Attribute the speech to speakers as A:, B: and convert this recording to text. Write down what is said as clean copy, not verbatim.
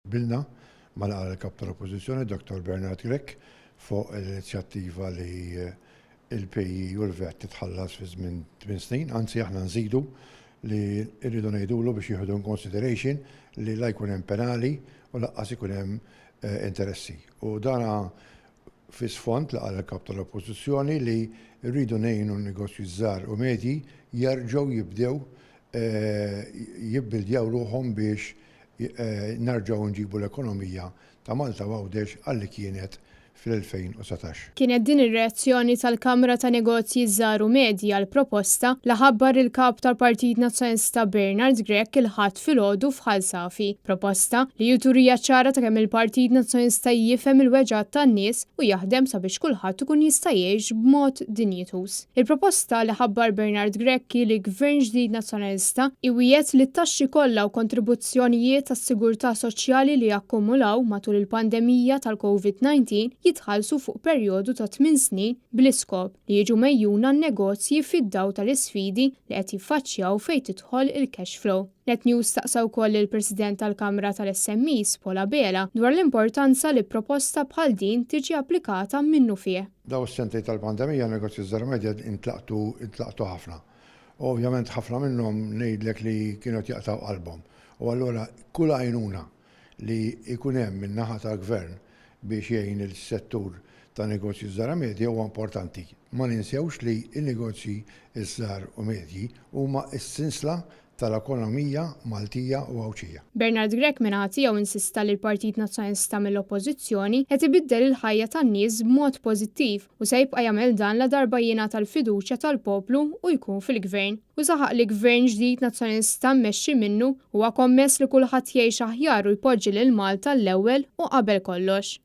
A: Qbilna ma' li qal il-Kap tal-Oppożizzjoni Dottor Bernard Grech fuq l-inizjattiva li l-PAYE u l-VAT titħallas fi żmien tmien snin, anzi aħna nżidu li rridu ngħidulu biex jieħdu in consideration li la jkun hemm penali u lanqas ikun hemm interessi. U dana fi sfond li qal il-Kap tal-Oppożizzjoni li rridu ngħinu n-negozji ż-żgħar u medji jerġgħu jibdew jibbildjaw ruħhom biex nerġgħu nġibu l-ekonomija ta' Malta u Għawdex għal li kienet fl-2019.
B: Kienet din ir-reazzjoni tal-Kamra ta' Negozji Żgħar u Medji għall-proposta li ħabbar il-Kap tal-Partit Nazzjonalista Bernard Grech il-Ħadd filgħodu f'Ħal Safi. Proposta li hi turija ċara ta' kemm il-Partit Nazzjonalista jifhem il-weġgħat tan-nies u jaħdem sabiex kulħadd ikun jista' jgħix b'mod dinjituż. Il-proposta li ħabbar Bernard Grech hi li Gvern ġdid Nazzjonalista iwiegħed li t-taxxi kollha u kontribuzzjonijiet għas-sigurtà soċjali li akkumulaw matul il-pandemija tal-Covid 19 jitħallsu fuq perjodu ta' tmien snin bl-iskop li jiġu megħjuna n-negozji fid-dawl tal-isfidi li qed jiffaċċjaw fejn tidħol il-cash flow. Net News staqsa wkoll lill-President tal-Kamra tal-SMEs, Paul Abela, dwar l-importanza li proposta bħal din tiġi applikata minnufih.
A: Dawn is-sentejn tal-pandemija n-negozji żgħar u medja intlaqtu intlaqtu ħafna. U ovvjament ħafna minnhom ngħidlek li kienu qed jaqtgħu qalbhom. U allura kull għajnuna li jkun hemm min-naħa tal-Gvern biex jgħin il-settur ta' negozji żgħar u medji huwa importanti. Ma ninsewx li n-negozji ż-żgħar u medji huma s-sinsla tal-ekonomija Maltija u Għawdxija.
B: Bernard Grech min-naħa tiegħu insista li l-Partit Nazzjonalista mill-Oppożizzjoni qed ibiddel il-ħajja tan-nies b'mod pożittiv u se jibqa' jagħmel dan ladarba jingħata l-fiduċja tal-poplu u jkun fil-Gvern. Hu saħaq li Gvern ġdid Nazzjonalista mmexxi minnu huwa kommess li kulħadd jgħix aħjar u jpoġġi lil Malta l-ewwel u qabel kollox.